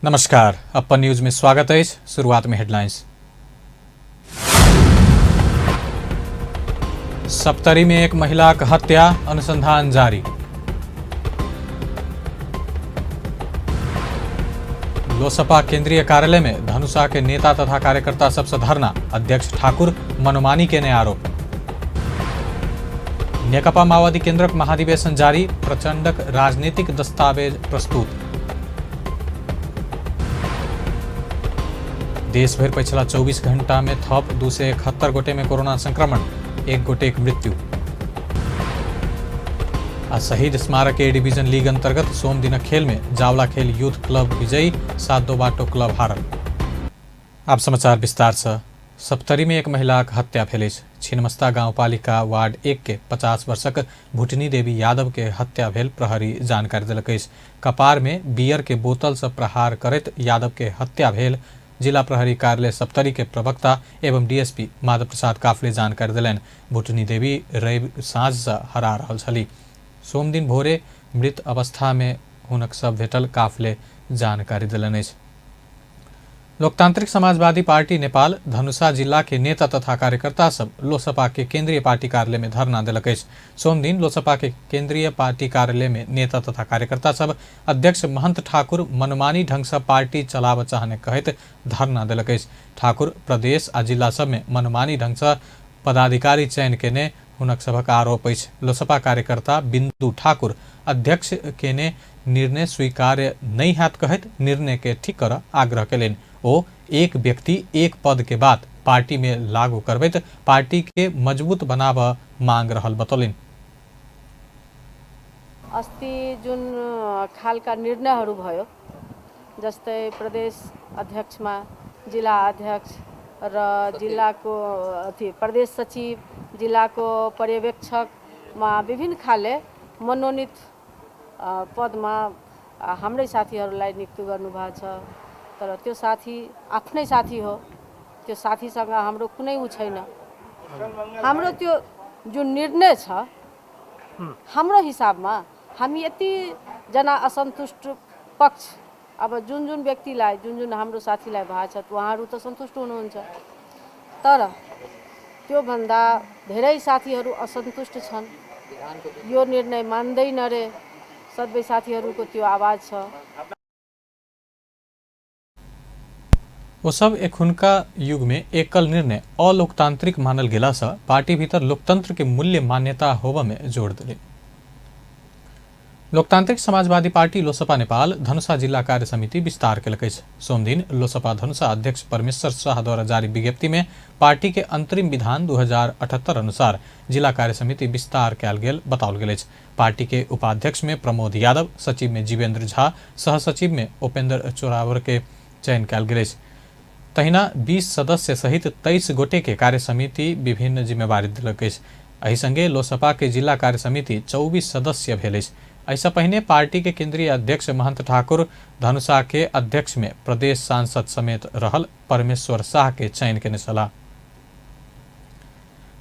नमस्कार, अपन न्यूज में स्वागत अछि। शुरुआत में हेडलाइंस। सप्तरी में एक महिलाक हत्या, अनुसंधान जारी। लोसपा केंद्रीय कार्यालय में धनुषा के नेता तथा कार्यकर्ता सबसे धरना, अध्यक्ष ठाकुर मनमानी के नए आरोप। नेकपा माओवादी केंद्रक महाधिवेशन जारी, प्रचंडक राजनीतिक दस्तावेज प्रस्तुत। देश भरि पछिला 24 घंटा में थप 271 गोटे में कोरोना संक्रमण, एक गोटेक मृत्यु। आ शहीद स्मारक ए डिवीजन लीग अंतर्गत सोम दिनक खेल में जावला खेल यूथ क्लब विजयी, 7-2 बाटो क्लब हारल। आब समाचार विस्तार से। सप्तरी में एक महिलाक हत्या भेल अछि। छिन्नमस्ता गाउँपालिका वार्ड 1 के 50 वर्षक भुटनी देवी यादव के हत्या भेल प्रहरी जानकारी देलक अछि। कपार में बियर के बोतल से प्रहार करैत यादव के हत्या भेल जिला प्रहरी कार्यालय सप्तरी के प्रवक्ता एवं डीएसपी माधव प्रसाद काफले जानकारी देलनि। भुटनी देवी रवि साँझ से हरा रहल छली। सोमदिन भोरे मृत अवस्था में हुनक शव भेटल काफले जानकारी देलनि अछि। लोकतांत्रिक समाजवादी पार्टी नेपाल धनुषा जिला के नेता तथा कार्यकर्ता सब लोसपा के केंद्रीय पार्टी कार्यालय में धरना देलक अछि। सोमदिन लोसपा के केंद्रीय पार्टी कार्यालय में नेता तथा कार्यकर्ता सब अध्यक्ष महंत ठाकुर मनमानी ढंग से पार्टी चलाबऽ चाहने कहैत धरना देलक अछि। ठाकुर प्रदेश आ जिला सब में मनमानी ढंग से पदाधिकारी चयन केने हुनक सभक आरोप अछि। लोसपा कार्यकर्ता बिंदु ठाकुर अध्यक्ष केने निर्णय स्वीकार्य नहि हैत कहैत निर्णय के ठीक करऽ आग्रह केलनि। ओ एक व्यक्ति एक पद के बात पार्टी में लागू करबैत पार्टी के मजबूत बनाबऽ मांग रहल बतौलनि। अस्ति जुन खालका निर्णयहरू भयो, जस्तै प्रदेश अध्यक्षमा जिल्ला अध्यक्ष र जिल्लाको अथी प्रदेश सचिव, जिल्लाको पर्यवेक्षकमा विभिन्न खाले मनोनित पदमा हाम्रै साथीहरूलाई नियुक्ति गर्नुभएको छ। तर त्यो साथी आफ्नै साथी हो, त्यो साथीसँग हाम्रो कुनै ऊ छैन। हाम्रो त्यो जुन निर्णय छ, हाम्रो हिसाबमा हामी यतिजना असन्तुष्ट पक्ष, अब जुन जुन व्यक्तिलाई जुन जुन हाम्रो साथीलाई भएको छ उहाँहरू त सन्तुष्ट हुनुहुन्छ, तर त्योभन्दा धेरै साथीहरू असन्तुष्ट छन्। यो निर्णय मान्दैन रे सबै साथीहरूको त्यो आवाज छ। ओ सब एखुनका युग में एकल निर्णय अलोकतांत्रिक मानल गेला से पार्टी भीतर लोकतंत्र के मूल्य मान्यता होबऽ में जोर देलनि। लोकतांत्रिक समाजवादी पार्टी लोसपा नेपाल धनुषा जिला कार्य समिति विस्तार केलक अछि। सोमदिन लोसपा धनुषा अध्यक्ष परमेश्वर शाह द्वारा जारी विज्ञप्ति में पार्टी के अंतरिम विधान 2078 अनुसार जिला कार्य समिति विस्तार कयल गेल बताओल गेल अछि। पार्टी के उपाध्यक्ष में प्रमोद यादव, सचिव में जीवेंद्र झा, सहसचिव में उपेंद्र चोरावर के चयन कयल गेल अछि। तहिना 20 सदस्य सहित 23 गोटे के कार्य समिति विभिन्न जिम्मेवारी देलक अछि। एहि संगे लोसपा के जिला कार्य समिति 24 सदस्य भेल अछि। एहिसँ पहिने पार्टी के केंद्रीय अध्यक्ष महंत ठाकुर धनुषा के अध्यक्ष में प्रदेश सांसद समेत रहल परमेश्वर शाह के चयन केने छलाह।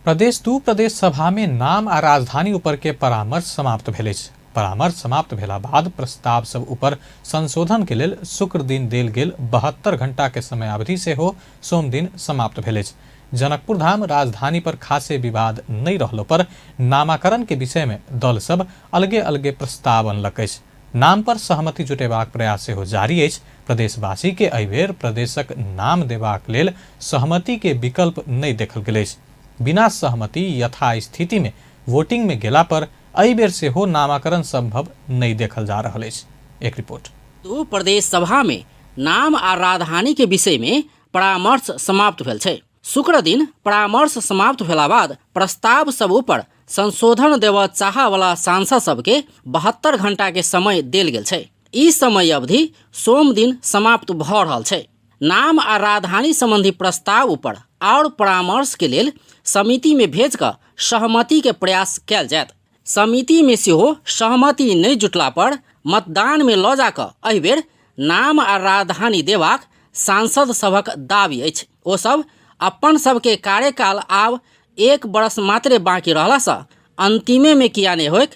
प्रदेश 2 प्रदेश सभा में नाम आ राजधानी ऊपर के परामर्श समाप्त भेल अछि। परामर्श समाप्त भेला बाद प्रस्ताव सब ऊपर संशोधन के लेल शुक्र दिन देल गेल 72 घंटा के समयावधि सेहो सोमदिन समाप्त भेल अछि। जनकपुर धाम राजधानी पर खासे विवाद नहीं रहलो पर नामाकरण के विषय में दल सब अलगे अलगे प्रस्ताव अनलक अछि। नाम पर सहमति जुटेबाक प्रयास सेहो जारी अछि। प्रदेशवासी के एहिबेर प्रदेशक नाम देबाक लेल सहमति के विकल्प नहीं देखल गेल अछि। बिना सहमति यथास्थिति में वोटिंग में गेला पर एहिबेर सेहो नामाकरण संभव नहीं देखल जा रहल अछि। एक रिपोर्ट। 2 प्रदेश सभा में नाम आ राजधानी के विषय में परामर्श समाप्त भेल छै। शुक्र दिन परामर्श समाप्त भेला बाद प्रस्ताव सब ऊपर संशोधन देबऽ चाहऽवला सांसद सबके 72 घंटा के समय देल गेल छै। ई समय अवधि सोम दिन समाप्त भऽ रहल छै। नाम आ राजधानी संबंधी प्रस्ताव ऊपर और परामर्श के लेल समिति में भेज कऽ सहमति के प्रयास कयल जायत। समिति में सेहो सहमति नहि जुटला पर मतदान में लऽ जा कऽ एहिबेर नाम आ राजधानी देबाक सांसद सभक दावी अछि। ओ सब अपन सबके कार्यकाल आब 1 बरस मात्रे बाकी रहलासँ अंतिमे में किया नहि होइक,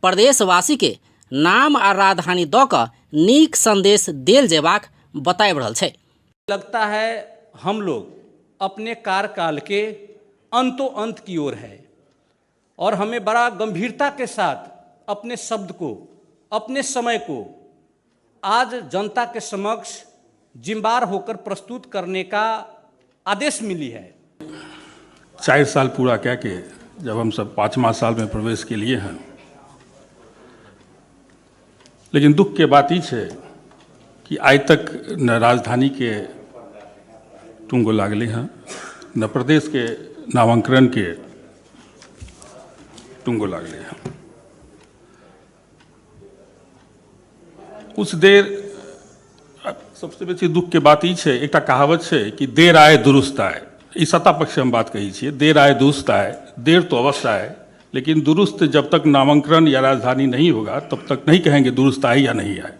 प्रदेशवासी के नाम आ राजधानी दऽ कऽ नीक संदेश देल जेबाक बताबि रहल छै। लगता है हम लोग अपने कार्यकाल के अंतो अंत की ओर है और हमें बड़ा गंभीरता के साथ अपने शब्द को, अपने समय को आज जनता के समक्ष जिम्मेदार होकर प्रस्तुत करने का आदेश मिली है। 4 साल पूरा कह के जब हम सब 5वां साल में प्रवेश के लिए हैं, लेकिन दुख के बात ई छै कि आइ तक न राजधानी के टुंगो लागले हैं, न प्रदेश के नामांकन के टुंगो लागले हैं। कुछ देर सबसे बेसी दुख के बात ई छै, एकटा कहावत छै कि देर आए दुरुस्त आए। ई सत्ता पक्ष हम बात कहै छियै, देर आए दुरुस्त आए, देर तो अवश्य आए, लेकिन दुरुस्त जब तक नामांकन या राजधानी नहीं होगा तब तक नहीं कहेंगे दुरुस्त आए या नहीं आए।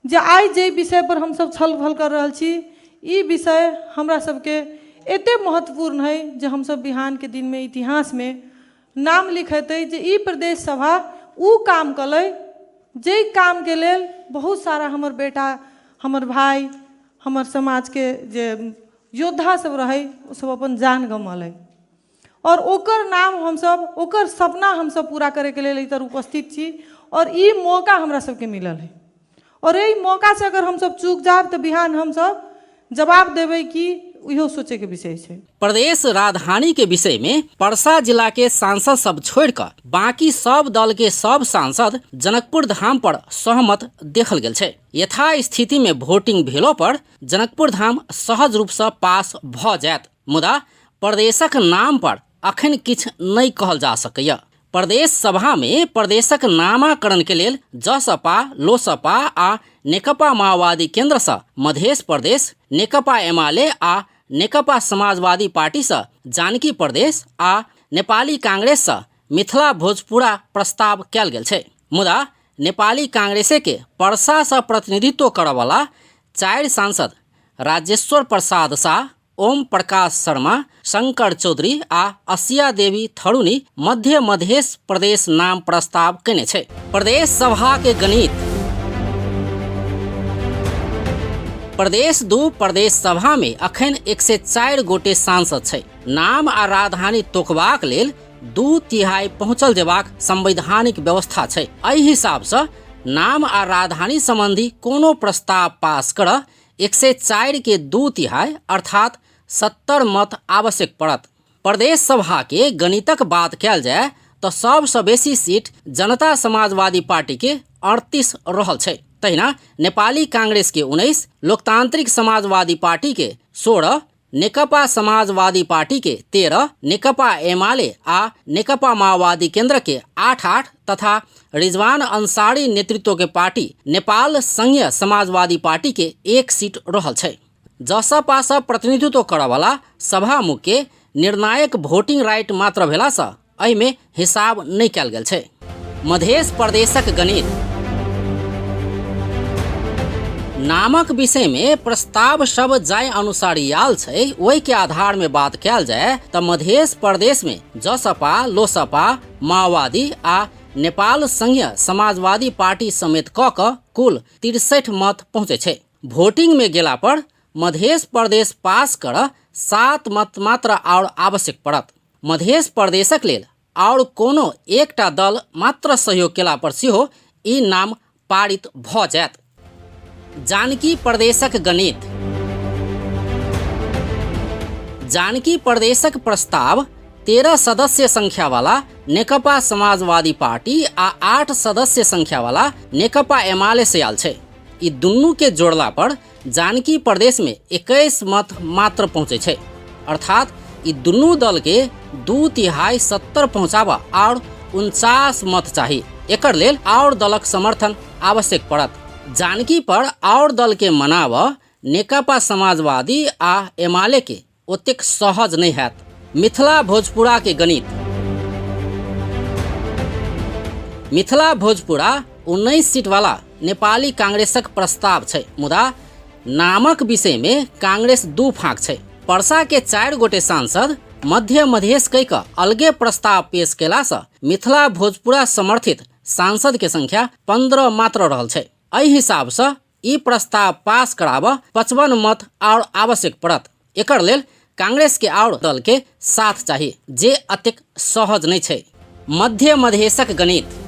जे आइ जे विषय पर हम सब छलफल कर रहल छी, ई विषय हमरा सबके एते महत्वपूर्ण है जे हम सब बिहान के दिन में इतिहास में नाम लिखेतै जे ई प्रदेश सभा ऊ काम कलै जे काम के लेल बहुत सारा हमर बेटा, हमर भाई, हमर समाज के जे योद्धा सब रहै ओ सब अपन जान गमलै और ओकर नाम हमसब, ओकर सपना हमसब पूरा करैके लेल एहितर उपस्थित छी और ई मौका हमरा सबके मिलल है। और एहि मौका से अगर हमसब चूक जाब तऽ बिहान हमसब जवाब देबै कि इहो सोचे के विषय छै। प्रदेश राजधानी के विषय में परसा जिला के सांसद सब छोड़ कऽ बाकी सब दल के सब सांसद जनकपुर धाम पर सहमत देखल गेल छै। यथास्थिति में वोटिंग भेलो पर जनकपुर धाम सहज रूप से पास भ जायत, मुदा प्रदेशक नाम पर अखन किछु नहि कहल जा सकैया। प्रदेश सभा में प्रदेशक नामाकरण के लेल जसपा, लोसपा आ नेकपा माओवादी केंद्र से मधेश प्रदेश, नेकपा एमाले आ नेकपा समाजवादी पार्टी से जानकी प्रदेश आ नेपाली कांग्रेस से मिथिला भोजपुरा प्रस्ताव कयल गेल छै। मुदा नेपाली कांग्रेसे के परसा से प्रतिनिधित्व करऽवला 4 सांसद राजेश्वर प्रसाद शाह, ओम प्रकाश शर्मा, शंकर चौधरी आ असिया देवी थरुनी मध्य मधेश प्रदेश नाम प्रस्ताव केने छै। प्रदेश सभा के गणित। प्रदेश 2 प्रदेश सभा में अखन 104 गोटे सांसद छै। नाम आ राजधानी तोकबाक लेल 2/3 पहुंचल जेबाक संवैधानिक व्यवस्था छै। एहि हिसाब से नाम आ राजधानी संबंधी कोनो प्रस्ताव पास कर 104 के 2/3 अर्थात 70 मत आवश्यक पड़त। प्रदेश सभा के गणितक बात कयल जाय तो सबसँ बेसी सीट जनता समाजवादी पार्टी के 38 रहल छै। तहिना नेपाली कांग्रेस के 19, लोकतांत्रिक समाजवादी पार्टी के 16, नेकपा समाजवादी पार्टी के 13, नेकपा एमाले आ नेकपा माओवादी केंद्र के 8-8 तथा रिजवान अंसारी नेतृत्व के पार्टी नेपाल संघीय समाजवादी पार्टी के 1 सीट रहल छै। जसपा सँ प्रतिनिधित्व करऽवला सभामुख के निर्णायक वोटिंग राइट मात्र भेला सँ एहिमे हिसाब नहि कयल गेल छै। मधेश प्रदेशक गणित। नामक विषय में प्रस्ताव सब जाय अनुसार आयल छै ओहि के आधार में बात कयल जाय तऽ मधेश प्रदेश में जसपा, लोसपा, माओवादी आ नेपाल संघीय समाजवादी पार्टी समेत क कऽ कुल 63 मत पहुँचे छै। वोटिंग में गेला पर मधेश प्रदेश पास कर 7 मत मात्र और आवश्यक पड़त। मधेश प्रदेशक लेल और कोनो एकटा दल मात्र सहयोग केला पर सेहो ई नाम पारित भ जायत। जानकी प्रदेशक गणित। जानकी प्रदेशक प्रस्ताव 13 सदस्य संख्या वाला नेकपा समाजवादी पार्टी आ 8 सदस्य संख्या वाला नेकपा एमाले से आयल छै। ई दुनू के जोड़ला पर जानकी प्रदेश में 21 मत मात्र पहुँचे छै, अर्थात ई दुनू दल के 2/3 70 पहुँचाबऽ और 49 मत चाही। एकर लेल और दलक समर्थन आवश्यक पड़त। जानकी पर और दल के मनाबऽ नेकपा समाजवादी आ एमाले के ओतेक सहज नहि हैत। मिथिला भोजपुरा के गणित। मिथिला भोजपुरा 19 सीट वाला नेपाली कांग्रेसक प्रस्ताव छै, मुदा नामक विषय में कांग्रेस 2 फाँक छै। परसा के 4 गोटे सांसद मध्य मधेश कहि कऽ अलगे प्रस्ताव पेश केला सँ मिथिला भोजपुरा समर्थित सांसद के संख्या 15 मात्र रहल छै। एहि हिसाब सँ ई प्रस्ताव पास कराब 55 मत और आवश्यक पड़त। एकर लेल कांग्रेस के और दल के साथ चाही, जे अतेक सहज नहीं छै। मध्य मधेशक गणित।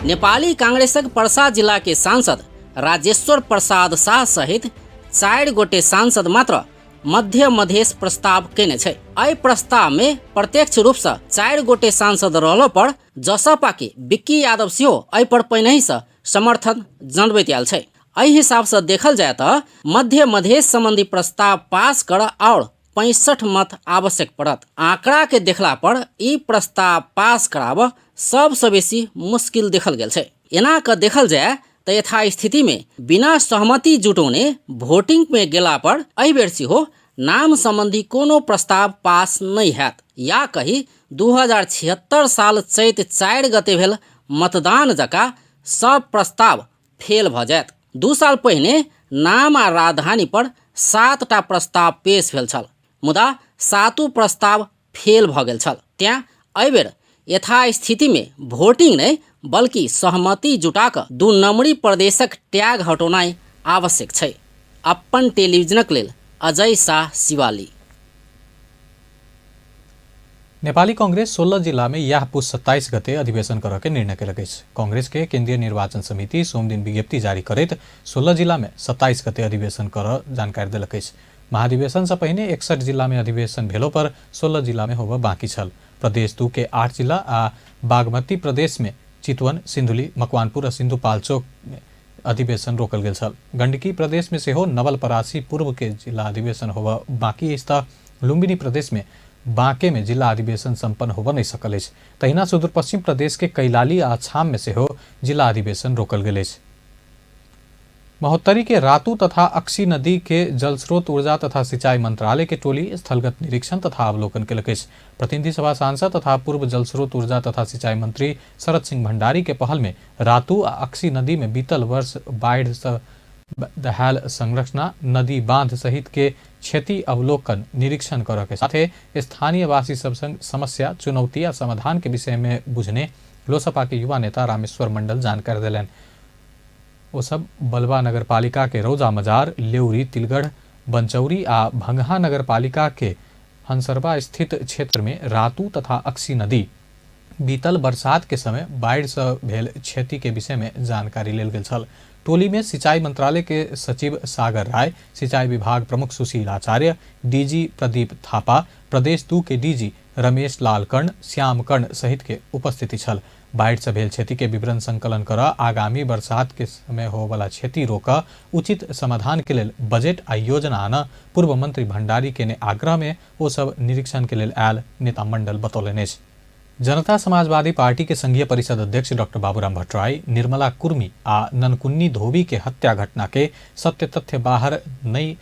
नेपाली कांग्रेसक पर्सा जिला के सांसद राजेश्वर प्रसाद शाह सहित 4 गोटे सांसद मात्र मध्य मधेश प्रस्ताव केने छै। एहि प्रस्ताव में प्रत्यक्ष रूप से 4 गोटे सांसद रहलो पर जसपा के विक्की यादव सेहो एहि पर पहिनहि से समर्थन जनबैत आयल छै। एहि हिसाब से देखल जाय तऽ मध्य मधेश संबंधी प्रस्ताव पास कर और 65 मत आवश्यक पड़त। आंकड़ा के देखला पर ई प्रस्ताव पास कराब सबसँ बेसी मुश्किल देखल गेल छै। एना कऽ देखल जाय तऽ यथास्थिति में बिना सहमति जुटौने वोटिंग में गेला पर एहि बेर सेहो नाम संबंधी कोनो प्रस्ताव पास नहीं हैत, या कही 2076 साल चैत 4 गते भेल मतदान जकाँ सब प्रस्ताव फेल भऽ जायत। 2 साल पहिने नाम आ राजधानी पर 7टा प्रस्ताव पेश भेल छल, मुदा 7 प्रस्ताव फेल भऽ गेल छल। तें एहि बेर यथास्थिति में वोटिंग नहीं बल्कि सहमति जुटा कऽ 2 नम्बरी प्रदेशक टैग हटौनाइ आवश्यक छै। अपन टेलीविजनक लेल अजय शाह, शिवाली। नेपाली कांग्रेस 16 जिला में यह पुस 27 गते अधिवेशन करऽ के निर्णय केलक अछि। कांग्रेस के केंद्रीय निर्वाचन समिति सोमदिन विज्ञप्ति जारी करैत 16 जिला में 27 गते अधिवेशन करऽ जानकारी देलक अछि। महाधिवेशन से पहिने 61 जिला में अधिवेशन भेलो पर 16 जिला में होबऽ बाकी छल। प्रदेश 2 के 8 जिला आ बागमती प्रदेश में चितवन, सिंधुली, मकवानपुर आ सिंधुपाल्चोक में अधिवेशन रोकल गेल छल। गंडकी प्रदेश में सेहो नवलपरासी पूर्व के जिला अधिवेशन होबऽ बाकी अछि तऽ लुम्बिनी प्रदेश में बांके में जिला अधिवेशन संपन्न होबऽ नहीं सकल अछि। तहिना सुदूरपश्चिम प्रदेश के कैलाली आ अछाम में सेहो जिला अधिवेशन रोकल गेल अछि। महोत्तरी के रातू तथा अक्सी नदी के जलस्रोत ऊर्जा तथा सिंचाई मंत्रालय के टोली स्थलगत निरीक्षण तथा अवलोकन केलक अछि। प्रतिनिधि सभा सांसद तथा पूर्व जलस्रोत ऊर्जा तथा सिंचाई मंत्री शरद सिंह भंडारी के पहल में रातू आ अक्सी नदी में बीतल वर्ष बाढ़ि से दहायल संरचना, नदी बांध सहित के क्षति अवलोकन निरीक्षण करऽ के साथे स्थानीयवासी सब संग समस्या, चुनौती आ समाधान के विषय में बुझने लोसपा के युवा नेता रामेश्वर मंडल जानकारी देलनि। ओ सब बलवा नगरपालिका के रौजा मजार, लेउरी, तिलगढ़, बंचौरी आ भंगहा नगरपालिका के हंसरबा स्थित क्षेत्र में रातू तथा अक्सी नदी बीतल बरसात के समय बाढ़ि से भेल क्षति के विषय में जानकारी लेल गेल छल। टोली में सिंचाई मंत्रालय के सचिव सागर राय, सिंचाई विभाग प्रमुख सुशील आचार्य, डीजी प्रदीप थापा, प्रदेश 2 के डीजी रमेश लाल कर्ण, श्याम कर्ण सहित के उपस्थिति छल। बाढ़ि से भेल क्षति के विवरण संकलन कर आगामी बरसात के समय होवला क्षति रोक उचित समाधान के लेल बजट आ योजना आन पूर्व मंत्री भंडारी के आग्रह में ओ सब निरीक्षण के लेल आयल नेता मंडल बतौलनि अछि। जनता समाजवादी पार्टी के संघीय परिषद अध्यक्ष डॉक्टर बाबूराम भट्टराई निर्मला कुर्मी आ ननकुन्नी धोबी के हत्या घटना के सत्य तथ्य बाहर नहीं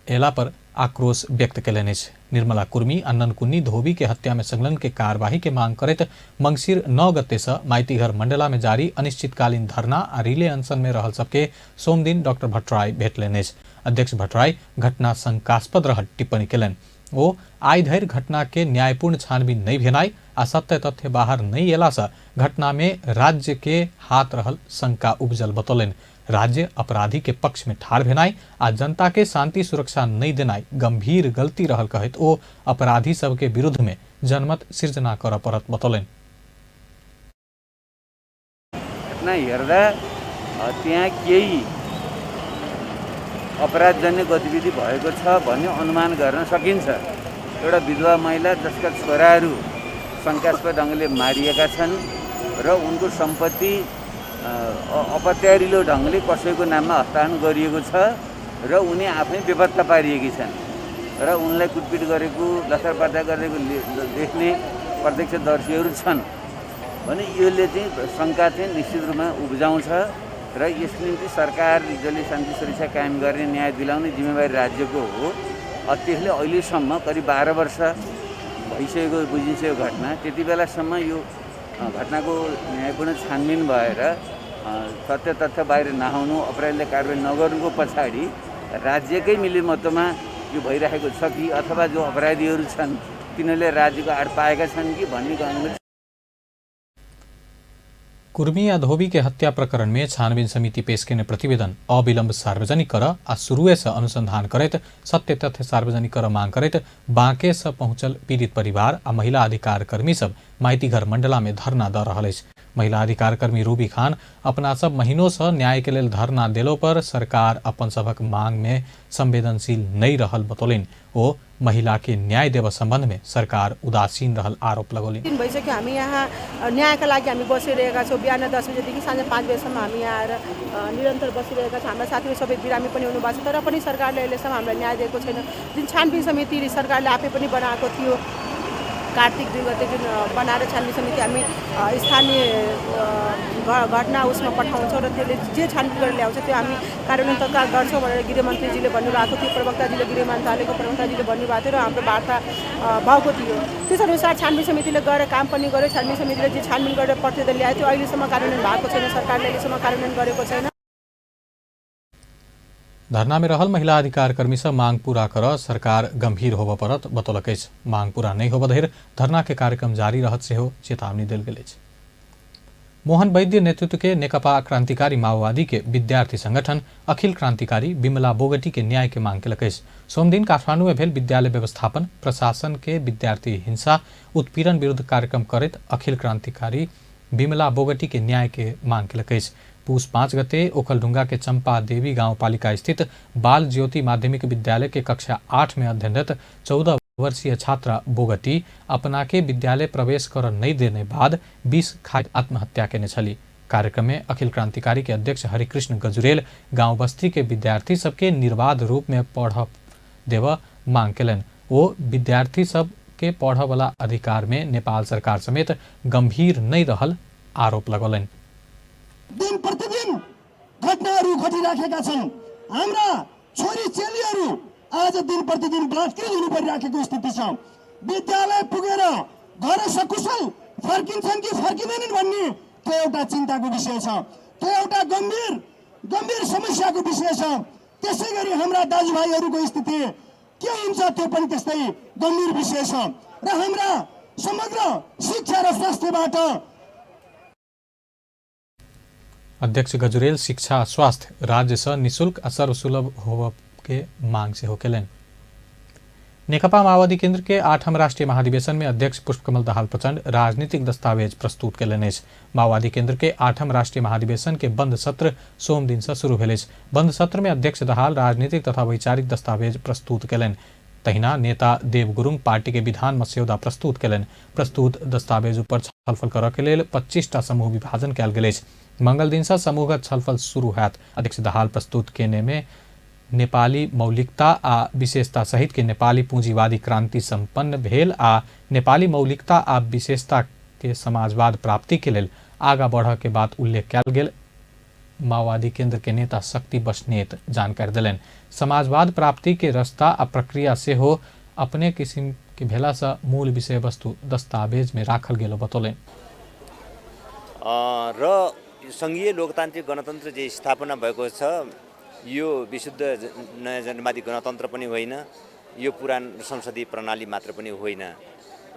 एला पर आक्रोश व्यक्त केलनि अछि। निर्मला कुर्मी आ ननकुन्नी धोबी के हत्या में संलग्न के कार्यवाही के मांग करैत मंगसिर 9 गते से माइतीघर मंडला में जारी अनिश्चितकालीन धरना आ रिले अनशन में रहल सबके सोमदिन डॉक्टर भट्टराई भेटलनि अछि। अध्यक्ष भट्टराई घटना शंकास्पद रहल टिप्पणी केलनि। ओ आइ धरि घटना के न्यायपूर्ण छानबीन नहीं भेनाइ आ सत्य तथ्य बाहर नहीं एला से घटना में राज्य के हाथ रहल शंका उपजल बतौलनि। राज्य अपराधी के पक्ष में ठाढ़ भेनाइ आ जनता के शांति सुरक्षा नहीं देनाइ गंभीर गलती रहल कहैत ओ अपराधी सबके विरुद्ध में जनमत सिर्जना करऽ पड़त बतौलनि। घटना हेर्दा त्यहाँ केही अपराधजन्य गतिविधि भएको छ भन्ने अनुमान गर्न सकिन्छ। एउटा विधवा महिला जसका छोराहरू शङ्कास्पद ढङ्गले मारिएका छन् र उनको सम्पत्ति अपत्यारिलो ढङ्गले कसैको नाममा हस्तान्तरण गरिएको छ र उनी आफै बेपत्ता पारिएकी छन् र उनलाई कुटपिट गरेको, लथारपाता गरेको देख्ने प्रत्यक्षदर्शीहरू छन् भने यसले चाहिँ शङ्का चाहिँ निश्चित रूपमा उब्जाउँछ र यस निम्ति सरकार जसले शान्ति सुरक्षा कायम गर्ने, न्याय दिलाउने जिम्मेवारी राज्यको हो, त्यसले अहिलेसम्म करिब 12 वर्ष भइसकेको बुझिन्छ यो घटना। त्यति बेलासम्म यो घटनाको न्यायपूर्ण छानबिन भएर सत्य तथ्य बाहिर नआउनु, अपराधीले कारवाही नगर्नुको पछाडि राज्यकै मिलिमतमा यो भइरहेको छ कि अथवा जो अपराधीहरू छन् तिनीहरूले राज्यको आड पाएका छन् कि भन्ने। कुर्मी आ धोबी के हत्या प्रकरण में छानबीन समिति पेश केने प्रतिवेदन अविलंब सार्वजनिक कर आ शुरुए से अनुसंधान करैत सत्य तथ्य सार्वजनिक कर मांग करैत बांके से पहुंचल पीड़ित परिवार आ महिला अधिकार कर्मी सब माइतीघर मंडला में धरना द रहल अछि। महिला अधिकार कर्मी रूबी खान अपना सब महीनों से न्याय के लेल धरना देलो पर सरकार अपन सभक मांग में संवेदनशील नहीं रहल बतौलनि। ओ महिला के न्याय देव संबंध में सरकार उदासीन रहल आरोप लगौलनि। दिन भइसक्यो हामी यहाँ न्यायका लागि हामी बसिरहेका छौँ। बिहान 10 बजेदेखि साँझ 5 बजेसम्म हामी यहाँ आएर निरन्तर बसिरहेका छौँ। हाम्रा साथीहरू सबै बिरामी पनि हुनुभएको छ, तर पनि सरकारले अहिलेसम्म हामीलाई न्याय दिएको छैन। जुन छानबिन समिति सरकारले आफै पनि बनाएको थियो कार्तिक 2 गते जुन बनाएर छानबिन समिति हामी स्थानीय घटना उसमा पठाउँछौँ र त्यसले जे छानबिन गरेर ल्याउँछ त्यो हामी कार्यान्वयन तत्काल गर्छौँ भनेर गृहमन्त्रीजीले भन्नुभएको थियो, प्रवक्ताजीले, गृह मन्त्रालयको प्रवक्ताजीले भन्नुभएको थियो र हाम्रो वार्ता भएको थियो। त्यसअनुसार छानबिन समितिले गएर काम पनि गर्यो। छानबिन समितिले जे छानबिन गरेर प्रतिवेदन ल्याएको थियो अहिलेसम्म कार्यान्वयन भएको छैन, सरकारले अहिलेसम्म कार्यान्वयन गरेको छैन। धरना में रहल महिला अधिकार कर्मी सब मांग पूरा कर सरकार गंभीर होबऽ पड़त बतौलक अछि। मांग पूरा नहीं होबऽ धरि धरना के कार्यक्रम जारी रहत सेहो चेतावनी देल गेल अछि। मोहन वैद्य नेतृत्व के नेकपा क्रांतिकारी माओवादी के विद्यार्थी संगठन अखिल क्रांतिकारी विमला बोगटी के न्याय के मांग केलक अछि। सोमदिन काठमांडू में भेल विद्यालय व्यवस्थापन प्रशासन के विद्यार्थी हिंसा उत्पीड़न विरुद्ध कार्यक्रम करैत अखिल क्रांतिकारी विमला बोगटी के न्याय के मांग केलक अछि। पूस 5 गते ओखलढुंगा के चंपा देवी गांवपालिका स्थित बाल ज्योति माध्यमिक विद्यालय के कक्षा 8 में अध्ययनरत 14 वर्षीय छात्रा बोगटी अपना के विद्यालय प्रवेश कर नहीं देने बाद विष खाइ आत्महत्या केने छली। कार्यक्रम में अखिल क्रांतिकारी के अध्यक्ष हरिकृष्ण गजुरेल गांव बस्ती के विद्यार्थी सबके निर्बाध रूप में पढ़ देव मांग केलनि। ओ विद्यार्थी सबके पढ़ वाला अधिकार में नेपाल सरकार समेत गंभीर नहीं रहल आरोप लगौलनि। दिन प्रतिदिन घटनाहरू घटिराखेका छन्। हाम्रा छोरी चेलीहरू आज दिन प्रतिदिन बलात्कृत हुनु परिराखेको स्थिति छ। विद्यालय पुगेर घर सकुशल फर्किन्छन् कि फर्किँदैनन् भन्ने त्यो एउटा चिन्ताको विषय छ, त्यो एउटा गम्भीर गम्भीर समस्याको विषय छ। त्यसै गरी हाम्रा दाजुभाइहरूको स्थिति के हुन्छ त्यो पनि त्यस्तै गम्भीर विषय छ र हाम्रा समग्र शिक्षा र स्वास्थ्यबाट अध्यक्ष गजुरेल शिक्षा स्वास्थ्य राज्य से निःशुल्क आ सर्वसुलभ होब के मांग सेहो केलनि। नेकपा माओवादी केंद्र के 8म राष्ट्रीय महाधिवेशन में अध्यक्ष पुष्पकमल दाहाल प्रचंड राजनीतिक दस्तावेज प्रस्तुत केलनि अछि। माओवादी केंद्र के 8म राष्ट्रीय महाधिवेशन के बंद सत्र सोम दिन से शुरू भेल अछि। बंद सत्र में अध्यक्ष दाहाल राजनीतिक तथा वैचारिक दस्तावेज प्रस्तुत केलनि। तहिना नेता देव गुरुङ पार्टी के विधान मस्यौदा प्रस्तुत केलनि। प्रस्तुत दस्तावेज पर छलफल करऽ के लेल 25टा समूह विभाजन कयल गेल अछि। मंगल दिन से समूहगत छलफल शुरू होयत। अध्यक्ष दाहाल प्रस्तुत केने में नेपाली मौलिकता आ विशेषता सहित के नेपाली पूंजीवादी क्रांति संपन्न भेल आ नेपाली मौलिकता आ विशेषता के समाजवाद प्राप्ति के लेल आगा बढ़ के बात उल्लेख कयल गेल। माओवादी केंद्र के नेता शक्ति बस्नेत जानकारी देलनि। समाजवाद प्राप्ति के रास्ता आ प्रक्रिया सेहो अपने किसिम के भेला से मूल विषय वस्तु दस्तावेज में राखल गेल बतौलनि। र संघीय लोकतान्त्रिक गणतन्त्र जे स्थापना भएको छ यो विशुद्ध नयाँ जनवादी गणतन्त्र पनि होइन, यो पुरानो संसदीय प्रणाली मात्र पनि होइन,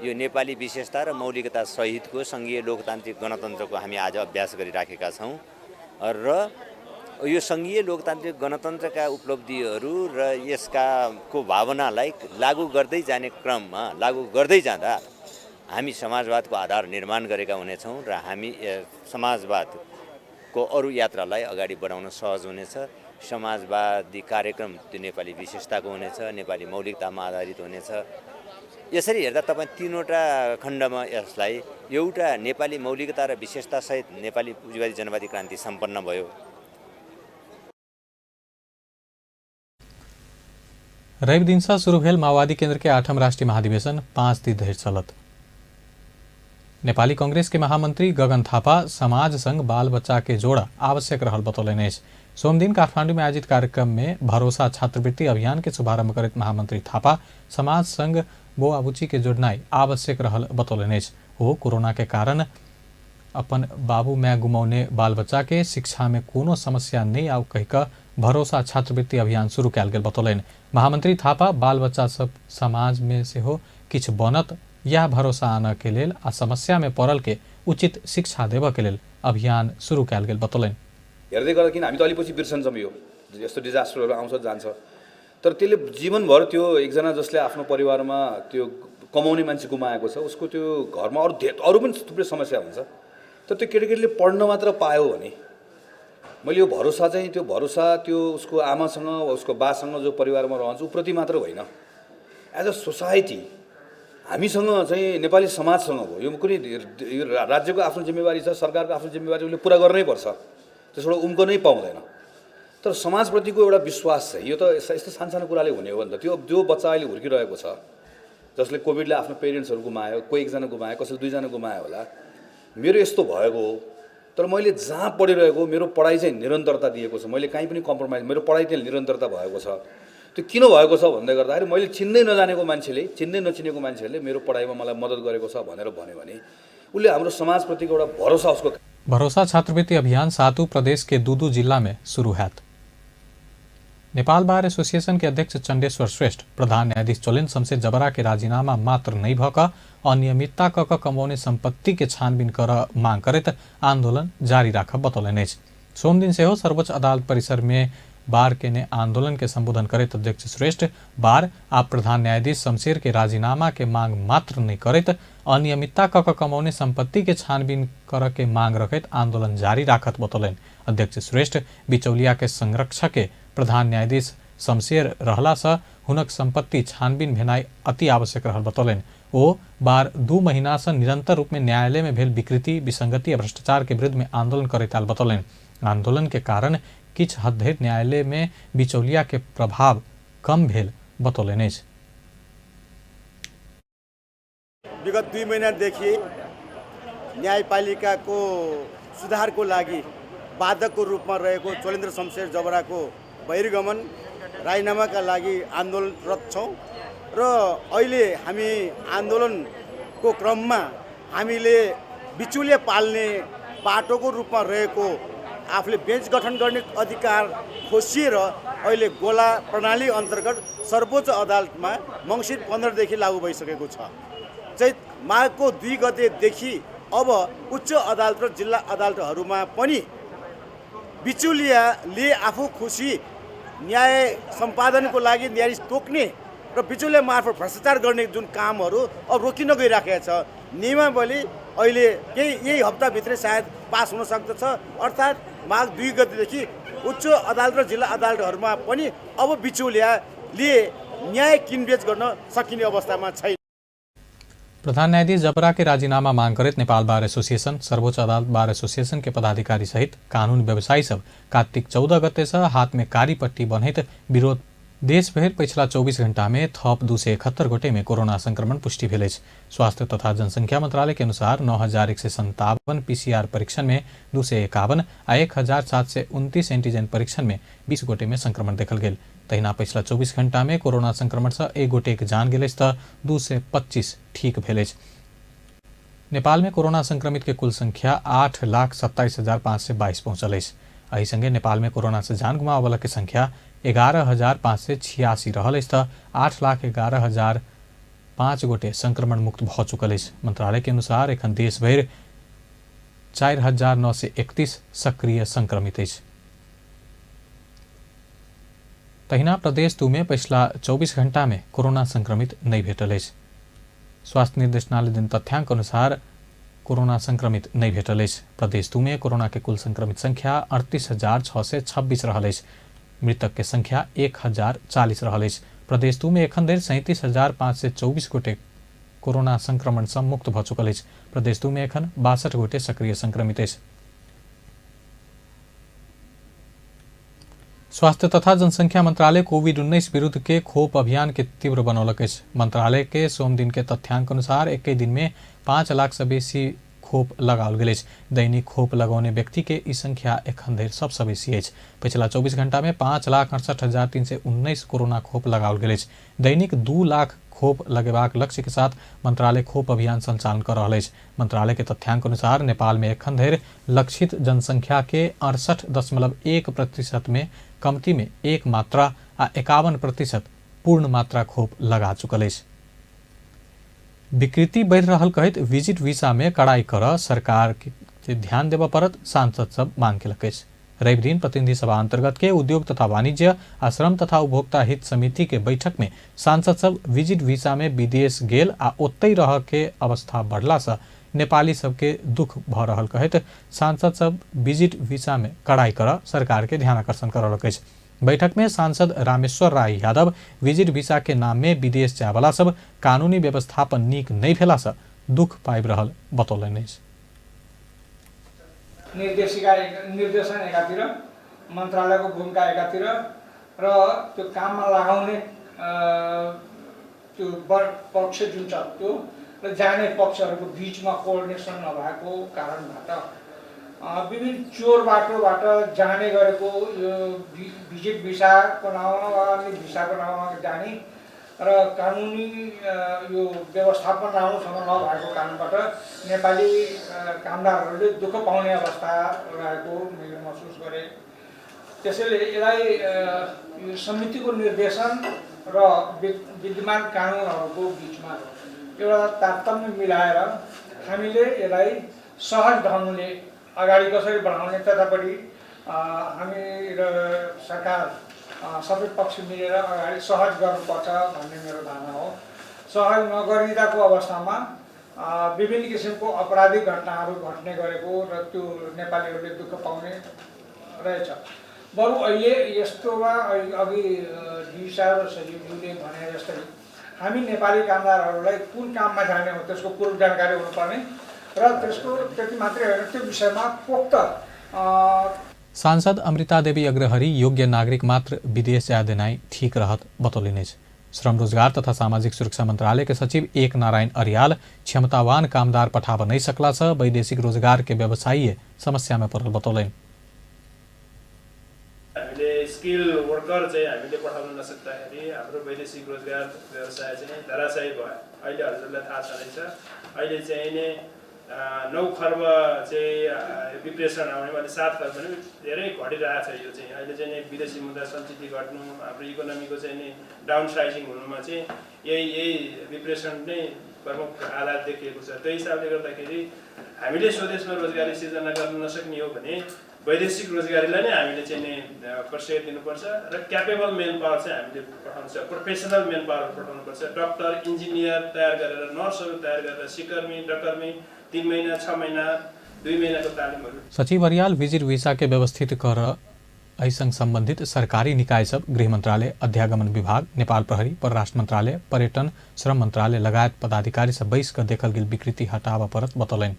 यो नेपाली विशेषता र मौलिकता सहितको सङ्घीय लोकतान्त्रिक गणतन्त्रको हामी आज अभ्यास गरिराखेका छौँ र यो सङ्घीय लोकतान्त्रिक गणतन्त्रका उपलब्धिहरू र यसका को भावनालाई लागू गर्दै जाने क्रममा लागू गर्दै जाँदा हामी समाजवादको आधार निर्माण गरेका हुनेछौँ र हामी समाजवादको अरू यात्रालाई अगाडि बढाउन सहज हुनेछ। समाजवादी कार्यक्रम त्यो नेपाली विशेषताको हुनेछ, नेपाली मौलिकतामा आधारित हुनेछ। यसरी हेर्दा तपाईँ तीनवटा खण्डमा यसलाई एउटा नेपाली मौलिकता र विशेषतासहित नेपाली पुँजीवादी जनवादी क्रान्ति सम्पन्न भयो। रवि दिन से शुरू भेल माओवादी केंद्र के 8म राष्ट्रीय महाधिवेशन 5 दिन धरि चलत। नेपाली कांग्रेस के महामंत्री गगन थापा समाज संग बाल बच्चा के जोड़ा आवश्यक रहल बतौलनि अछि। सोमदिन काठमांडू में आयोजित कार्यक्रम में भरोसा छात्रवृत्ति अभियान के शुभारंभ करैत महामंत्री थापा समाज संग बोआबुची के जोड़नाइ आवश्यक रहल बतौलनि अछि। ओ कोरोना के कारण अपन बाबू my गुमौने बाल बच्चा के शिक्षा में कोनो समस्या नहीं आव कहि कऽ भरोसा छात्रवृत्ति अभियान शुरू कयल गेल बतौलनि। महामंत्री थापा बाल बच्चा सब समाज में सेहो किछु बनत यह भरोसा आनऽ के लेल आ समस्या में पड़ल के उचित शिक्षा देबऽ के लेल अभियान सुरु कयल गेल बतौलनि। हेर्दै गर्दा किन हामी त अलि पछि बिर्सन्छौँ, यो यस्तो डिजास्टरहरू आउँछ जान्छ, तर त्यसले जीवनभर त्यो एकजना जसले आफ्नो परिवारमा त्यो कमाउने मान्छे गुमाएको छ उसको त्यो घरमा अरू अरू पनि थुप्रै समस्या हुन्छ। तर त्यो केटाकेटीले पढ्न मात्र पायो भने मैले यो भरोसा चाहिँ त्यो भरोसा त्यो उसको आमासँग वा उसको बासँग जो परिवारमा रहन्छ ऊप्रति मात्र होइन, एज अ सोसाइटी हामीसँग चाहिँ नेपाली समाजसँग हो यो कुनै यो राज्यको आफ्नो जिम्मेवारी छ, सरकारको आफ्नो जिम्मेवारी उसले पुरा गर्नै पर्छ, त्यसबाट उम्कनै पाउँदैन। तर समाजप्रतिको एउटा विश्वास चाहिँ यो त यस्तो सानसानो कुराले हुने हो नि त। त्यो जो बच्चा अहिले हुर्किरहेको छ जसले कोभिडले आफ्नो पेरेन्ट्सहरू गुमायो, कोही एकजना गुमायो, कसैले दुईजना गुमायो होला, मेरो यस्तो भएको हो तर मैले जहाँ पढिरहेको मेरो पढाइ चाहिँ निरन्तरता दिएको छ, मैले काहीँ पनि कम्प्रोमाइज मेरो पढाइ त्यहाँ निरन्तरता भएको छ। त्यो किन भएको छ भन्दै गर्दाखेरि मैले चिन्दै नजानेको मान्छेले चिन्दै नचिनेको मान्छेहरूले मेरो पढाइमा मलाई मद्दत गरेको छ भनेर भन्यो भने उसले हाम्रो समाजप्रतिको एउटा भरोसा उसको। भरोसा छात्रवृत्ति अभियान सातु प्रदेश के दू जिला में शुरू हैत। नेपाल बार एसोसिएशन के अध्यक्ष चंडेश्वर श्रेष्ठ प्रधान न्यायाधीश चोलेन शमशेर जबरा के राजीनामा मात्र नहीं भक अनियमितता क कमौने संपत्ति के छानबीन कर मांग करैत आंदोलन जारी राखब बतौलनि अछि। सोमदिन सेहो सर्वोच्च अदालत परिसर में बार के ने आंदोलन के संबोधन करैत अध्यक्ष श्रेष्ठ बार आ प्रधान न्यायाधीश शमशेर के राजीनामा के मांग मात्र नहीं करैत अनियमितता क कमौने संपत्ति के छानबीन कर के मांग रखैत आंदोलन जारी राखत बतौलनि। अध्यक्ष श्रेष्ठ बिचौलिया के संरक्षक के प्रधान न्यायाधीश शमशेर रहला से हुनक संपत्ति छानबीन भेनाइ अति आवश्यक रहल बतौलनि। ओ बार 2 महीना से निरंतर रूप में न्यायालय में भेल विकृति, विसंगति आ भ्रष्टाचार के विरुद्ध में आंदोलन करैत आयल बतौलनि। आंदोलन के कारण किछु हद धरि न्यायालय में बिचौलिया के प्रभाव कम भेल बतौलनि अछि। विगत 2 महिनादेखि न्यायपालिकाको सुधारको लागि बाधकको रूपमा रहेको चोलेन्द्र शमशेर जबराको बहिर्गमन राजीनामाका लागि आन्दोलनरत छौँ र अहिले हामी आन्दोलनको क्रममा हामीले बिचौलिया पाल्ने बाटोको रूपमा रहेको आफूले बेन्च गठन गर्ने अधिकार खोसिएर अहिले गोला प्रणाली अन्तर्गत सर्वोच्च अदालतमा मङ्सिर 15 देखि लागू भइसकेको छ। चैत माघको 2 गतेदेखि अब उच्च अदालत र जिल्ला अदालतहरूमा पनि बिचौलियाले आफू खुसी न्याय सम्पादनको लागि न्यायाधीश तोक्ने र बिचौलिया मार्फत भ्रष्टाचार गर्ने जुन कामहरू अब रोकिन गइराखेको छ। नियमावली अहिले केही यही हप्ताभित्रै सायद पास हुन सक्दछ। अर्थात् माघ 2 गतेदेखि उच्च अदालत र जिल्ला अदालतहरूमा पनि अब बिचौलियाले न्याय किनबेच गर्न सकिने अवस्थामा छैन। प्रधान न्यायाधीश जबरा के राजीनामा मांग करैत नेपाल बार एसोसिएशन, सर्वोच्च अदालत बार एसोसिएशन के पदाधिकारी सहित कानून व्यवसायी सब कार्तिक 14 गते से हाथ में कारी पट्टी बन्हैत विरोध। देशभरि पछिला 24 घंटा में थप 271 गोटे में कोरोना संक्रमण पुष्टि भेल अछि। स्वास्थ्य तथा जनसंख्या मंत्रालय के अनुसार 9157 पीसीआर परीक्षण में 251 आ 1729 एंटीजन परीक्षण में 20 गोटे में संक्रमण देखल गेल। तहिना पछिला 24 घंटा में कोरोना संक्रमण से 1 गोटे के जान गेल अछि त 225 ठीक भेल अछि। नेपाल में कोरोना संक्रमित के कुल संख्या 8,27,522 पहुंचल अछि। एहि संगे नेपाल में कोरोना से जान गुमाबय के संख्या 11,586 रहल अछि त 8,11,005 गोटे संक्रमण मुक्त भऽ चुकल अछि। मंत्रालय के अनुसार एखन देशभरि 4,931 सक्रिय संक्रमित अछि। तहिना प्रदेश 2 में पछिला 24 घंटा में कोरोना संक्रमित नहि भेटल अछि। स्वास्थ्य निर्देशनालय दिन तथ्यांक अनुसार कोरोना संक्रमित नहि भेटल अछि। प्रदेश 2 में कोरोना के कुल संक्रमित संख्या 38,626 रहल अछि। मृतक के संख्या 1,040 रहल अछि। प्रदेश 2 में एखन धरि 37,524 गोटे कोरोना संक्रमण से मुक्त भऽ चुकल अछि। प्रदेश 2 में एखन 62 गोटे सक्रिय संक्रमित अछि। स्वास्थ्य तथा जनसंख्या मंत्रालय कोविड-19 विरुद्ध के खोप अभियान के तीव्र बनौलक अछि। मंत्रालय के सोमदिन के तथ्यांक अनुसार एक दिन में 5 लाख से बेसी खोप लगाओल गेल अछि। दैनिक खोप लगौने व्यक्ति के ई संख्या एखन धरि सबसँ बेसी अछि। पछिला 24 घंटा में 5,68,319 कोरोना खोप लगाओल गेल अछि। दैनिक 2 लाख खोप लगेबाक लक्ष्य के साथ मंत्रालय खोप अभियान संचालन कर रहल अछि। मंत्रालय के तथ्यांक अनुसार नेपाल में एखन धरि लक्षित जनसंख्या के 68.1% में कमती में 1 मात्रा आ 51% पूर्ण मात्रा खोप लगा चुकल अछि। विकृति बढ़ि रहल कहैत विजिट वीसा में कड़ाई कर सरकार ध्यान देबऽ पड़त सांसद सब मांग केलक अछि। रवि दिन प्रतिनिधि सभा अंतर्गत के उद्योग तथा वाणिज्य आ श्रम तथा उपभोक्ता हित समिति के बैठक में सांसद सब विजिट वीसा में विदेश गेल आ ओतहि रह के अवस्था बढ़ला से नेपाली सबके दुख भ रहल कहैत सांसद सब विजिट वीसा में कड़ाई कर सरकार के ध्यान आकर्षण करलक अछि। बैठक में सांसद रामेश्वर राय यादव विजिट वीसा के नाम में विदेश जायवाला सब कानूनी व्यवस्थापन नीक नहीं भेला से दुख पाबि रहल बतौलनि अछि। निर्देशिका निर्देशन एकातिर, मन्त्रालयको भूमिका एकातिर र त्यो काममा लगाउने त्यो पक्ष जुन छ त्यो र जाने पक्षहरूको बिचमा कोअर्डिनेसन नभएको कारणबाट विभिन्न चोर बाटोबाट जाने गरेको यो भिजिट भिसाको नाउँमा वा अन्य भिसाको नाउँमा जाने र कानुनी यो व्यवस्थापन राम्रोसँग नभएको कारणबाट नेपाली कामदारहरूले दुःख पाउने अवस्था रहेको मैले महसुस गरेँ। त्यसैले यसलाई यो समितिको निर्देशन र विद्यमान कानुनहरूको बिचमा एउटा तारतम्य मिलाएर हामीले यसलाई सहज ढङ्गले अगाडि कसरी बढाउने त्यतापट्टि हामी र सरकार सबै पक्ष मिलेर अगाडि सहज गर्नुपर्छ भन्ने मेरो धारणा हो। सहज नगरिँदाको अवस्थामा विभिन्न किसिमको आपराधिक घटनाहरू घट्ने गरेको र त्यो नेपालीहरूले दुःख पाउने रहेछ। बरु अहिले यस्तोमा अघि दिशा र सचिवज्यूले भने जस्तै हामी नेपाली कामदारहरूलाई कुन काममा जाने हो त्यसको पूर्व जानकारी हुनुपर्ने र त्यसको त्यति मात्रै होइन, त्यो विषयमा पोख्त। सांसद अमृता देवी अग्रहरी योग्य नागरिक मात्र विदेश जाय देनाइ ठीक रहत बतौलनि अछि। श्रम रोजगार तथा सामाजिक सुरक्षा मंत्रालय के सचिव एक नारायण अरियाल क्षमतावान कामदार पठाब नहीं सकला से वैदेशिक रोजगार के व्यवसायी समस्या में पड़ल बतौलनि। हामीले स्किल वर्कर चाहिँ हामीले पठाउन नसक्दाखेरि हाम्रो वैदेशिक रोजगार व्यवसाय चाहिँ धराशायी भयो। अहिले हजुरलाई थाहा छँदैछ, अहिले चाहिँ नि 9 खर्ब चाहिँ विप्रेषण आउने, अहिले 7 खर्ब पनि धेरै घटिरहेको छ। यो चाहिँ अहिले चाहिँ नि विदेशी मुद्रा सञ्चित घट्नु, हाम्रो इकोनोमीको चाहिँ नि डाउन साइजिङ हुनुमा चाहिँ यही यही विप्रेषण नै प्रमुख आधार देखिएको छ। त्यो हिसाबले गर्दाखेरि हामीले स्वदेशमा रोजगारी सिर्जना गर्न नसक्ने हो भने वैदेशिक रोजगारीलाई नै हामीले चाहिँ नि प्रोत्साहन दिनुपर्छ र क्यापेबल मेन पावर चाहिँ हामीले पठाउनुपर्छ, प्रोफेसनल मेन पावर पठाउनुपर्छ। डक्टर, इन्जिनियर तयार गरेर, नर्सहरू तयार गरेर, सिकर्मी, डकर्मी 3 महिना, 6 महिना, 2 महिनाको तालिमहरू। सचिव अरियाल विजिट वीसा के व्यवस्थित कर एहि संबंधित सरकारी निकाय सब गृह मंत्रालय, अध्यागमन विभाग, नेपाल प्रहरी, परराष्ट्र मंत्रालय, पर्यटन, श्रम मंत्रालय लगायत पदाधिकारी सब बैस कर देखल गेल विकृति हटाबऽ पड़त बतौलनि।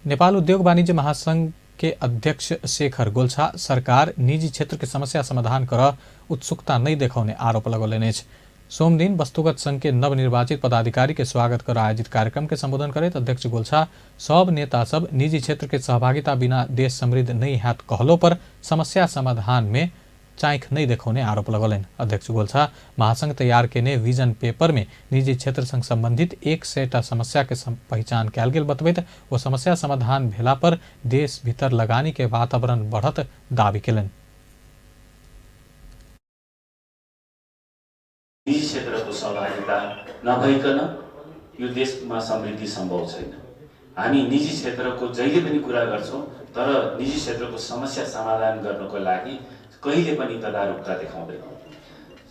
नेपाल उद्योग वाणिज्य महासंघ के अध्यक्ष शेखर गोल्छा सरकार निजी क्षेत्र के समस्या समाधान कर उत्सुकता नहीं देखौने आरोप लगौलनि अछि। सोमदिन वस्तुगत संघ के नवनिर्वाचित पदाधिकारी के स्वागत कर आयोजित कार्यक्रम के संबोधन करैत अध्यक्ष गोल्छा सब नेता सब निजी क्षेत्र के सहभागिता बिना देश समृद्ध नहीं हैत कहलो पर समस्या समाधान में चाँख नहीं देखौने आरोप लगौलनि। अध्यक्ष गोल्छा महासंघ तैयार केने विजन पेपर में निजी क्षेत्र संग संबंधित 100टा समस्या के पहचान कयल गेल बतबैत ओ समस्या समाधान भेला पर देश भीतर लगानी के वातावरण बढ़त दावी केलनि। निजी क्षेत्रको सहभागिता नभइकन यो देशमा समृद्धि सम्भव छैन। हामी निजी क्षेत्रको जहिले पनि कुरा गर्छौँ, तर निजी क्षेत्रको समस्या समाधान गर्नको लागि कहिले पनि तदारुकता देखाउँदैनौँ।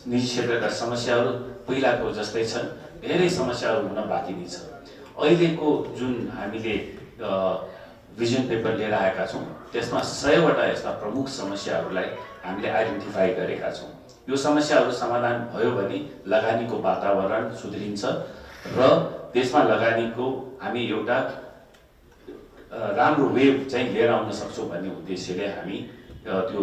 निजी क्षेत्रका समस्याहरू पहिलाको जस्तै छन्, धेरै समस्याहरू हुन बाँकी नै छ। अहिलेको जुन हामीले भिजन पेपर लिएर आएका छौँ त्यसमा 100वटा यस्ता प्रमुख समस्याहरूलाई हामीले आइडेन्टिफाई गरेका छौँ। यो समस्याहरू समाधान भयो भने लगानीको वातावरण सुध्रिन्छ र देशमा लगानीको हामी एउटा राम्रो वेभ चाहिँ लिएर आउन सक्छौँ भन्ने उद्देश्यले हामी त्यो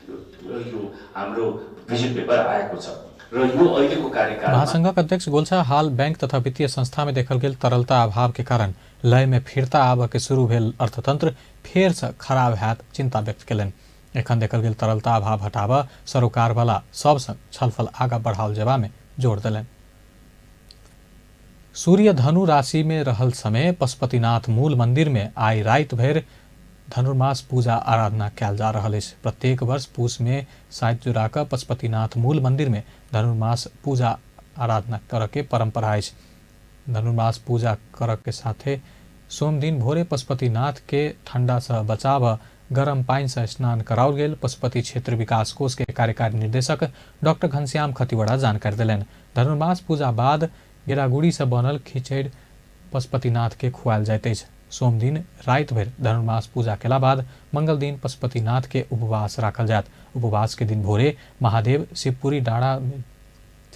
यो हाम्रो भिजन पेपर आएको छ र यो अहिलेको कार्यकाल। महासंघक अध्यक्ष गोल्छा हाल बैंक तथा वित्तीय संस्था में देखल गेल तरलता अभाव के कारण लय में फिरता आबऽ के शुरू भेल अर्थतंत्र फेर से खराब हैत चिंता व्यक्त केलनि। एखन देखल गेल तरलता अभाव हटाबऽ सरोकार वाला सब संग छलफल आगा बढ़ाओल जेबा में जोर देलनि। सूर्य धनु राशि में रहल समय पशुपतिनाथ मूल मंदिर में आइ राति भरि धनुर्मास पूजा आराधना कयल जा रहल अछि। प्रत्येक वर्ष पूस में साइत जुड़ा कऽ पशुपतिनाथ मूल मंदिर में धनुर्मास पूजा आराधना करऽ के परंपरा अछि। धनुर्मास पूजा करऽ के साथे सोमदिन भोरे पशुपतिनाथ के ठंडा से बचाव गरम पानि से स्नान कराओल गेल। पशुपति क्षेत्र विकास कोष के कार्यकारी निर्देशक डॉक्टर घनश्याम खतिवड़ा जानकारी देलनि। धनुर्मास पूजा बाद गेरागुड़ी से बनल खिचड़ी पशुपतिनाथ के खुआयल जाइत अछि। सोमदिन राति भरि धनुर्मास पूजा केला बाद मंगल दिन पशुपतिनाथ के उपवास राखल जायत। उपवास के दिन भोरे महादेव शिवपुरी डाँडा में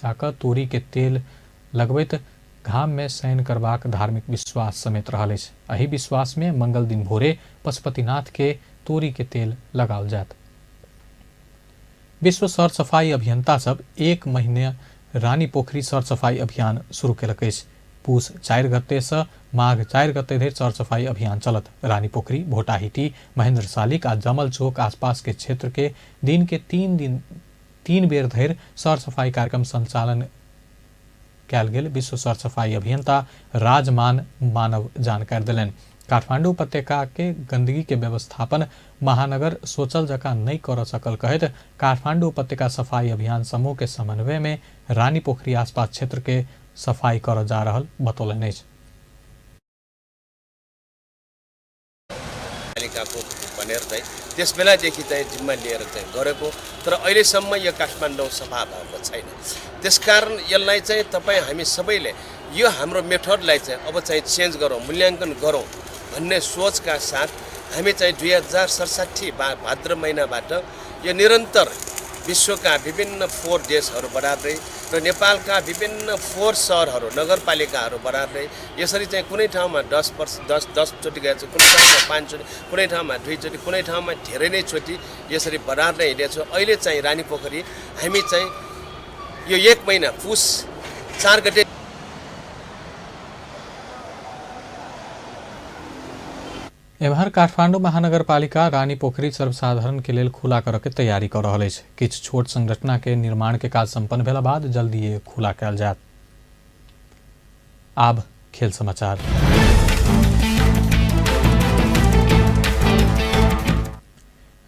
जाकर तोरी के तेल लगबैत घाम में शयन करबाक धार्मिक विश्वास समेत रहल अछि। एहि विश्वास में मंगल दिन भोरे पशुपतिनाथ के तोरी के तेल लगाओल जायत। विश्व सर सफाई अभियंता सब एक महीने रानी पोखरी सर सफाई अभियान शुरू केलक अछि। पूस 4 गते से माघ 4 गते धरि सर सफाई अभियान चलत। रानी पोखरी, भोटाहिटी, महेंद्र शालिक आ जमल चौक आसपास के क्षेत्र के दिन के 3 बेर धरि सर सफाई कार्यक्रम संचालन कयल गेल। विश्व सर सफाई अभियंता राजमान मानव जानकारी देलनि। काठमांडू उपत्यका के गंदगी के व्यवस्थापन महानगर सोचल जकाँ नहि कर सकल कहैत काठमांडू उपत्यका सफाई अभियान समूह के समन्वय में रानी पोखरी आसपास क्षेत्र के सफाई कर जा रहल बतौलनि अछि। पालिकाको भनेर चाहिँ त्यस बेलादेखि चाहिँ जिम्मा लिएर चाहिँ गरेको, तर अहिलेसम्म यो काठमाडौँ सफा भएको छैन। त्यसकारण यसलाई चाहिँ तपाईँ हामी सबैले यो हाम्रो मेथडलाई चाहिँ अब चाहिँ चेन्ज गरौँ, मूल्याङ्कन गरौँ भन्ने सोचका साथ हामी चाहिँ 2067 भाद्र महिनाबाट यो निरन्तर विश्वका विभिन्न 4 देशहरू बराबरै र नेपालका विभिन्न 4 सहरहरू नगरपालिकाहरू बराबरै यसरी चाहिँ कुनै ठाउँमा 10 चोटि गएको छ, कुनै ठाउँमा 5 चोटि, कुनै ठाउँमा 2 चोटि, कुनै ठाउँमा धेरै नै चोटि यसरी बराबर हिँडेको छु। अहिले चाहिँ रानी पोखरी हामी चाहिँ यो 1 महिना पुस 4 गते एम्हर काठमाडौँ महानगरपालिका रानी पोखरी सर्वसाधारण के लेल खुला करऽ के तैयारी कऽ रहल अछि। किछु छोट संरचना के निर्माण के काज संपन्न भेला बाद जल्दिए खुला कयल जायत। आब खेल समाचार।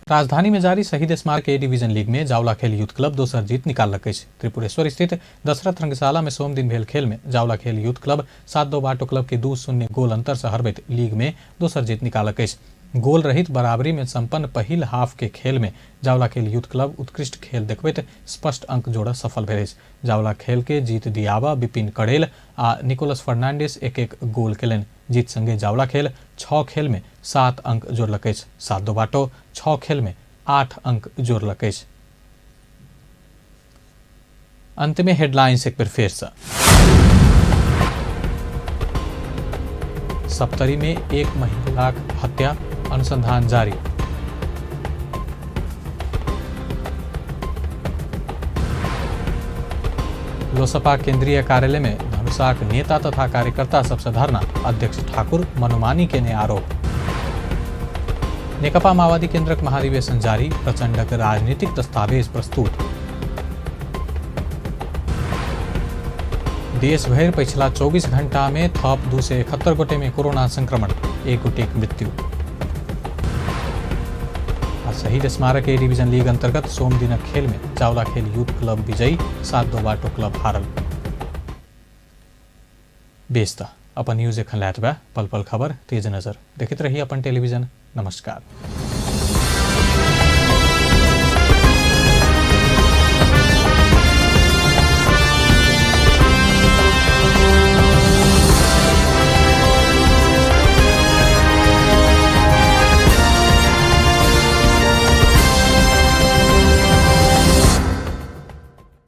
राजधानी में जारी शहीद स्मारक ए डिवीजन लीग में जावला खेल यूथ क्लब दोसर जीत निकाललक अछि। त्रिपुरेश्वर स्थित दशरथ रंगशाला में सोम दिन भेल खेल में जावला खेल यूथ क्लब 7-2 बाटो क्लब के 2-0 गोल अंतर से हरबैत लीग में दोसर जीत निकालक अछि। गोल रहित बराबरी में संपन्न पहिल हाफ के खेल में जावला खेल यूथ क्लब उत्कृष्ट खेल देखबैत स्पष्ट अंक जोड़ सफल भेल अछि। जावला खेल के जीत दियाबा विपिन कड़ेल आ निकोलस फर्नांडिस 1-1 गोल केलनि। जीत संगे जावला खेल 6 खेल में 7 अंक जोड़लक अछि। 7-2 बाटो 6 खेल में 8 अंक जोड़लक अछि। अंत में हेडलाइंस एक बेर फेर से। सप्तरी में एक महिलाक हत्या, अनुसंधान जारी। लोसपा केंद्रीय कार्यालय में धनुषाक नेता तथा कार्यकर्ता सबसे धरना, अध्यक्ष ठाकुर मनोमानी के ने आरोप। नेकपा माओवादी केंद्रक महाधिवेशन जारी, प्रचंडक राजनीतिक दस्तावेज प्रस्तुत। देश भरि पछिला 24 घंटा में थप 271 गोटे में कोरोना संक्रमण, 1 गोटे के मृत्यु। शहीद स्मारक ए डिवीजन लीग अंतर्गत सोम दिनक खेल में चावला खेल यूथ क्लब विजयी, 7-2 बाटो क्लब हारल। बेस त अपन न्यूज एखन लैत बा, पल पल खबर तेज नजर देखैत रही अपन टेलीविजन। नमस्कार।